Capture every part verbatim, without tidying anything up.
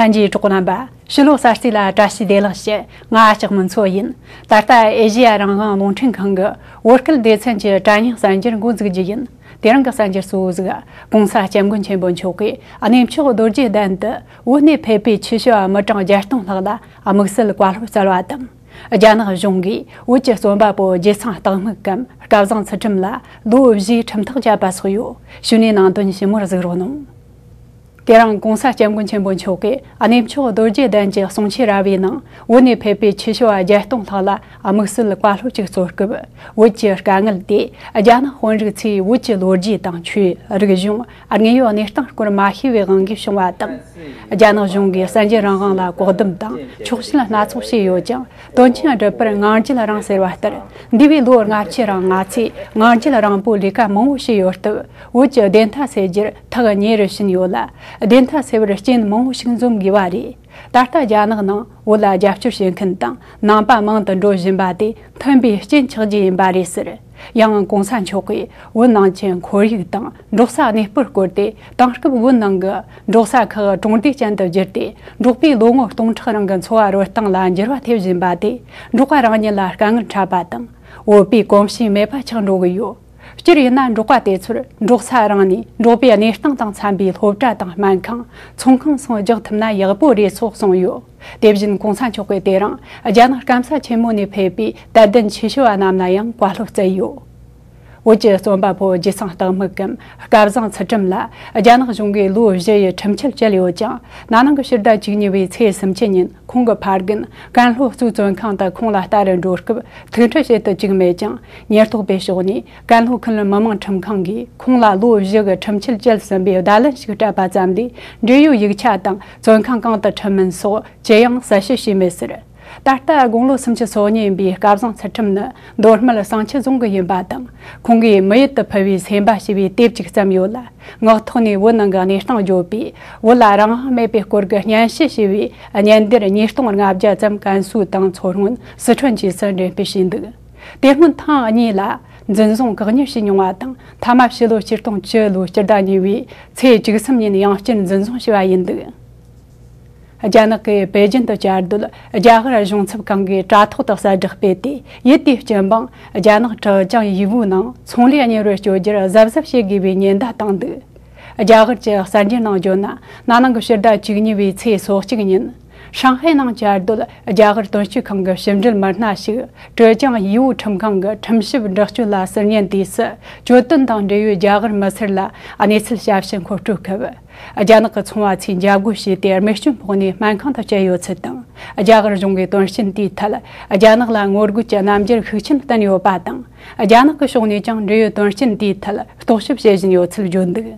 ལྷན་རྒྱས་གྲོགས་རྣམ་པ། ཕྱི་ལོ་གསར་ཚེས་ལ་བཀྲ་ཤིས་བདེ་ལེགས་ཞུ། ང་ལྕགས་མོ་མཚོ་ཡིན། ད་ལྟ་ཨེ་ཤེ་ཡ་རང་དབང་རླུང་འཕྲིན་ཁང་གི་བོད་སྐད་སྡེ་ཚན་གྱི་དྲ་བརྙན་གསར་འགྱུར་འགོ་འཛུགས་རྒྱུ་ཡིན། དེ་རིང་གི་གསར་འགྱུར་གཙོ་བོ་ཟིག ྋགོང་ས་ྋསྐྱབས་མགོན་ཆེན་པོ་མཆོག་གིས་གནས་མཆོག་རྡོ་རྗེ་གདན་དུ་བོད་ནས་ཕེབས་པའི་ཆོས་ཞུ་བ་མི་གྲངས་བརྒྱད་སྟོང་ལྷག་ལ་དམིགས་བསལ་བཀའ་སློབ་སྩལ་བ་དང་། རྒྱ་ནག་གཞུང་གིས་བོད་ཀྱི་རྩོམ་པ་པོ་རྗེ་ཚང་སྟག་སྨུག་གམ་སྐལ་བཟང་ཚུལ་ཁྲིམས་ལ་ལོ་བཞིའི་ཁྲིམས་ཐག་བཅད་པ་སོགས་ཡོད། གཞུག་ནས་ནང་དོན་ཞིབ་མོར་གཟིགས་རོགས་གནང་། དེ་རིང་ྋགོང་ས་ྋསྐྱབས་མགོན་ཆེན་པོ་མཆོག་གིས་གནས་མཆོག་རྡོ་རྗེ་གདན་གྱི་གསུང་ཆོས་ར་བའི་ནང་བོད་ནས་ཕེབས་པའི་ཆོས་ཞུ་བ་བརྒྱད་སྟོང་ལྷག་ལ་དམིགས་བསལ་བཀའ་སློབ་ཅིག་སྩོལ་སྐབས། བོད་ཀྱི་དཀའ་ངལ་དེ་རྒྱ་ནག་དཔོན་རིགས་ཚོས་བོད་ཀྱི་ལོ་རྒྱུས་དང་ཆོས་རིག་གཞུང་དངོས་ཡོད་གནས་སྟངས་སྐོར་མ་ཤེས་པའི་དབང་གིས་བྱུང་བ་དང་། རྒྱ་ནག་གཞུང་གིས་གསར་འགྱུར་རང་དབང་ལ་བཀག་སྡོམ་དང་ཆོག་ཤེས་སྣ་ཚོགས་བྱས་ཡོད་ཀྱང་། དོན་ཆེན་སྒྲུབ་པར་ངང་རྒྱུད་རིང་ཟེར་བ་ལྟར། འདས་པའི་ལོ་ལྔ་བཅུ་རིང་ང་ཚོས་ངང་རྒྱུད་རིང་པོའི་ལས་ཀ་མང་བོ་བྱས་ཡོད་སྟབས། བོད་ཀྱི་བདེན་མཐའ་སེལ་རྒྱུར་ཐག་ཉེ་རུ་ཕྱིན་ཡོད་ལ། བདེན་མཐའ་སེལ་བར་རྐྱེན་མང་བོ་ཞིག་འཛོམས་དགོས་པ་རེད། ད་ལྟ་རྒྱ་ནག་ནང་བོད་ལ་རྒྱབ་སྐྱོར་བྱེད་མཁན་དང་ནང་པ་མང་དུ་འགྲོ་བཞིན་པ་དེ་མཐུན་པའི་རྐྱེན་ཆགས་རྒྱུ་ཡིན་པ་རེད་ཟེར། ཡང་གོང་ས་མཆོག་གིས་བོད་ནང་གི་ཁོར་ཡུག་དང་འབྲོག་ས་གནས་སྤོར་སྐོར་དེ། དེང་སྐབས་བོད་ནང་གི་འབྲོག་ས་ཁག་གྲོང་སྡེ་ཅན་དུ་བསྒྱུར་ཏེ། འབྲོག་པའི་ལོ་ངོ་སྟོང་ཕྲག་རིང་གི་འཚོ་བ་རོལ་སྟངས་ལ་འགྱུར་བ་ཐེབས་བཞིན་པ་དེ། འབྲོག་པ་རང་ཉིད་ལ་དཀའ་ངལ་འཕྲད་པ་དང་། བོད་པའི་གོམས་གཤིས་མེད་པ་ཆགས་འགྲོ་གི་ཡོད། སྤྱིར་ཡིན་ན་འབྲོག་པ་དེ་ཚོར་འབྲོག་ས་རང་ནས་འབྲོག་པའི་གནས་སྟངས་དང་འཚམ་པའི་སློབ་གྲྭ་དང་སྨན་ཁང་། ཚོང་ཁང་སོགས་རྒྱག་ཐུབ་ན་ཡག་པོ་རེད་སོགས་གསུངས་ཡོད། དེ་བཞིན་གོང་ས་མཆོག་གིས་དེ་རིང་རྒྱ་ནག་སྐམ་ས་ཆེན་མོ་ནས་ཕེབས་པའི་དད་ལྡན་ཆོས་ཞུ་བ་རྣམས་ལ་ཡང་བཀའ་སློབ་སྩལ་ཡོད། བོད་ཀྱི་རྩོམ་པ་པོ་རྗེ་ཚང་སྟག་སྨུག་གམ་སྐལ་བཟང་ཚུལ་ཁྲིམས་ལ་རྒྱ་ནག་གཞུང་གིས་ལོ་བཞི་ཡི་ཁྲིམས་ཆད་བཅད་ཡོད་ཀྱང་། ན་ནིང་གི་ཕྱི་ཟླ་བཅུ་གཉིས་པའི་ཚེས་སུམ་ཅུ་ཉིན་ཁོང་གི་ཕ་རྒན་ཀན་ལྷོ་གཙོས་བཙོན་ཁང་དུ་ཁོང་ལ་ལྟ་རུ་འགྲོ་སྐབས་ཐུག་འཕྲད་བྱེད་དུ་བཅུག་མེད་ཀྱང་། ཉེན་རྟོག་པའི་ཕྱོགས་ནས་ཀན་ལྷོ་ཁུལ་མི་དམངས་ཁྲིམས་ཁང་གིས་ཁོང་ལ་ལོ་བཞི་གི་ཁྲིམས་ཆད་བཅད་ཟིན་པའི་བརྡ་ལན་ཞིག་སྤྲད་པ་ཙམ་ལས། འབྲེལ་ཡོད་ཡིག་ཆ་དང་བཙོན་ཁང་གང་དུ་ཁྲིད་མིན་སོགས་ཅི་ཡང་གསལ་བཤད་བྱས་མེད་ཟེར། ད་ལྟ་དགུང་ལོ་སུམ་ཅུ་སོ་གཉིས་ཡིན་པའི་སྐལ་བཟང་ཚུལ་ཁྲིམས་ནི་མདོ་སྨད་བསང་ཆུ་རྫོང་གི་ཡིན་པ་དང་། ཁོང་གིས་མི་ཡུལ་དུ་ཕུལ་བའི་སེམས་པ་ཞེས་པའི་དེབ་ཅིག་བརྩམས་ཡོད་ལ། ངག་ཐོག་ནས་བོད་ནང་གི་གནས་སྟངས་བརྗོད་པའི་བོད་ལ་རང་དབང་མེད་པའི་སྐོར་གྱི་སྙན་ཞུ་ཞེས་པའི་སྙན་དེབ་ཉིས་སྟོང་ལྔ་བརྒྱ་ཙམ་ཀན་སུའུ་དང་མཚོ་སྔོན། སི་ཁྲོན་བཅས་སུ་འགྲེམས་སྤེལ་བྱས་འདུག་དེ་སྔོན་ཐེངས་གཉིས་ལ་འཛིན་བཟུང་བཀག་ཉར་བྱས་མྱོང་བ་དང་། མཐའ་མ་ཕྱི་ལོ་ཆིག་སྟོང་བཅུ་ལོའི་སྤྱི་ཟླ་གཉིས་པའི་ཚེས་བཅུ་གསུམ་ཉིན་ཡང་བསྐྱར་འཛིན་བཟུང་བྱས་པ་ཡིན་འདུག་རྒྱ་ནག་གིས་པེ་ཅིན་དུ་བཅའ་སྡོད་རྒྱ་གར་གཞུང་ཚབ་ཁང་གིས་དྲ་ཐོག་ཏུ་གསལ་བསྒྲགས་སྤེལ་ཏེ། ཡུལ་དེའི་སྤྱི་འབངས་རྒྱ་ནག་ཀྲེ་ཅང་ཡུས་པུའུ་ནང་ཚོང་ལས་གཉེར་བར་བསྐྱོད་རྒྱུར་གཟབ་གཟབ་བྱེད་དགོས་པའི་ཉེན་བརྡ་བཏང་འདུག་རྒྱ་གར་གྱི་གསར་འགྱུར་ནང་བརྗོད་ན། ན་ནིང་གི་ཕྱི་ཟླ་བཅུ་གཉིས་པའི་ཚེས་སོ་གཅིག་ཉིན། ཧྲང་ཧའེ་ནང་བཅའ་སྡོད་རྒྱ་གར་དོན་གཅོད་ཁང་གི་ཕྱི་འབྲེལ་མི་སྣ་ཞིག་ཀྲེ་ཅང་ཡུས་པུའུ་ཁྲིམས་ཁང་གི་ཁྲིམས་ཞིབ་འདྲི་གཅོད་ལ་ཟུར་ཉན་དུས་སུ། གྱོད་དོན་དང་འབྲེལ་ཡོད་རྒྱ་གར་མི་སེར་ལ་གནས་ཚུལ་ཞབས་ཞུ་མཁོ་སྤྲོད་སྐབས། རྒྱ་ནག་གི་ཚོང་བ་ཚོས་འཇབ་རྒོལ་བྱས་ཏེ། རྨས་སྐྱོན་ཕོག་ནས་སྨན་ཁང་དུ་བསྐྱལ་ཡོད་ཚུལ་དང་། རྒྱ་གར་གཞུང་གིས་དོན་རྐྱེན་དེའི་ཐད་རྒྱ་ནག་ལ་ངོ་རྒོལ་གྱི་རྣམ་འགྱུར་ཤུགས་ཆེན་བསྟན་ཡོད་པ་དང་། རྒྱ་ནག་གི་ཕྱོགས་ནས་ཀྱང་འབྲེལ་ཡོད་དོན་རྐྱེན་དེའི་ཐད་རྟོག་ཞིབ་བྱེད་བཞིན་ཡོད་ཚུལ་བརྗོད་འདུག་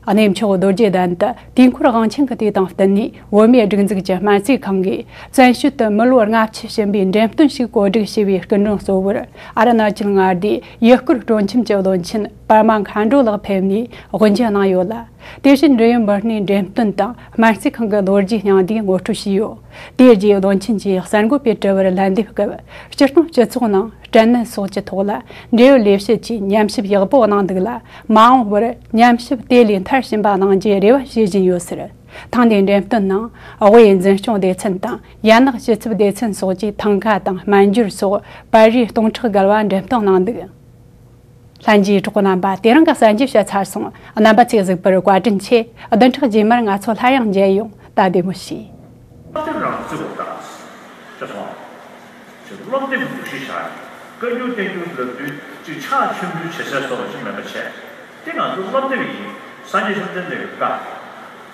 གནས་མཆོག་རྡོ་རྗེ་གདན་དུ་དུས་འཁོར་དབང་ཆེན་གྱི་དུས་དང་བསྟུན་ནས། བོད་མིའི་སྒྲིག་འཛུགས་ཀྱི་སྨན་རྩིས་ཁང་གིས་བཙན་བྱོལ་དུ་མི་ལོ་ལྔ་བཅུ་ཕྱིན་པའི་འགྲེམས་སྟོན་ཞིག་གོ་སྒྲིག་བྱས་པའི་སྐུ་མགྲོན་གཙོ་བོར། ཨ་རུ་ན་ཅལ་མངའ་སྡེའི་ཡུལ་སྐོར་སྤྲོ་འཆམ་གྱི་བློན་ཆེན་པར་མ་མཁའ་འགྲོ་ལགས་ཕེབས་ནས་དབུ་འབྱེད་གནང་ཡོད་ལ། དེ་བཞིན་འབྲེལ་ཡོད་མི་སྣས་འགྲེམས་སྟོན་དང་སྨན་རྩིས་ཁང་གི་ལོ་རྒྱུས་སྙིང་བསྡུས་ངོ་སྤྲོད་བྱས་ཡོད། དེའི་རྗེས་བློན་ཆེན་གྱིས་གསར་འགོད་པའི་དྲི་བར་ལན་འདེབས་སྐབས། སྤྱིར་བཏང་སྤྱི་ཚོགས་ནང་སྐྲན་ནད་སོགས་ཀྱི་ཐོག་ལ་འབྲེལ་ཡོད་ལས་བྱེད་ཀྱིས་ཉམས་ཞིབ་ཡག་པོ་གནང་འདུག་ལ། མ་འོངས་པར་ཉམས་ཞིབ་དེ་ལས་མཐར་ཕྱིན་པ་གནང་རྒྱུའི་རེ་བ་བྱེད་བཞིན་ཡོད་ཟེར། ཐེངས་འདིའི་འགྲེམས་སྟོན་ནང་དབུས་འཛིན་སྐྱོང་སྡེ་ཚན་དང་ཡན་ལག་སྤྱི་ཁྱབ་སྡེ་ཚན་སོགས་ཀྱིས་ཐང་ག་དང་སྨན་སྦྱོར་སོགས་པར་རིས་སྟོང་ཕྲག་བརྒལ་བ་འགྲེམས་སྟོན་གནང་འདུག་ལྷན་རྒྱས་གྲོགས་པོ་རྣམ་པ། དེ་རིང་གི་གསར་འགྱུར་བཤད་ཚར་སོང་། རྣམ་པ་ཚོས་གཟིགས་པར་བཀའ་དྲིན་ཆེ། བདུན་ཕྲག་རྗེས་མར་ང་ཚོ་སླར་ཡང་མཇལ་ཡོང་། ད་བདེ་མོ་བྱོས། སློབ་དེབ་རང་བརྩི་བ་དང་། ཅེས་སོང་། ཅེས་སློབ་དེབ་འདུ་ཤེས་བཞག་ནས་བཀའ་འགྱུར་བསྟན་འགྱུར་ལབ་དུས་ཅིག་ཕྱག་མཆོད་འབུལ་བྱེད་ས་སོགས་ཅིག་མེད་པ་བྱས། དེ་ང་ཚོ་སློབ་དེབ་ཡིན། སངས་རྒྱས་བཅོམ་ལྡན་འདས་ཀྱི་བཀའ།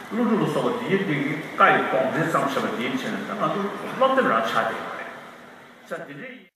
ཀླུ་སྒྲུབ་ལ་སོགས་པ་དེའི་སྟེང་གི་བཀའ་ཡི་དོན་ཚན་ཙམ་བྱས་པ་དེ་ཡིན་ཕྱིན་ན། ད་ང་ཚོ་སློབ་དེབ་རང་ཆགས་བསྡད་ཡོད་རེད། ས་དེ་འདྲའི།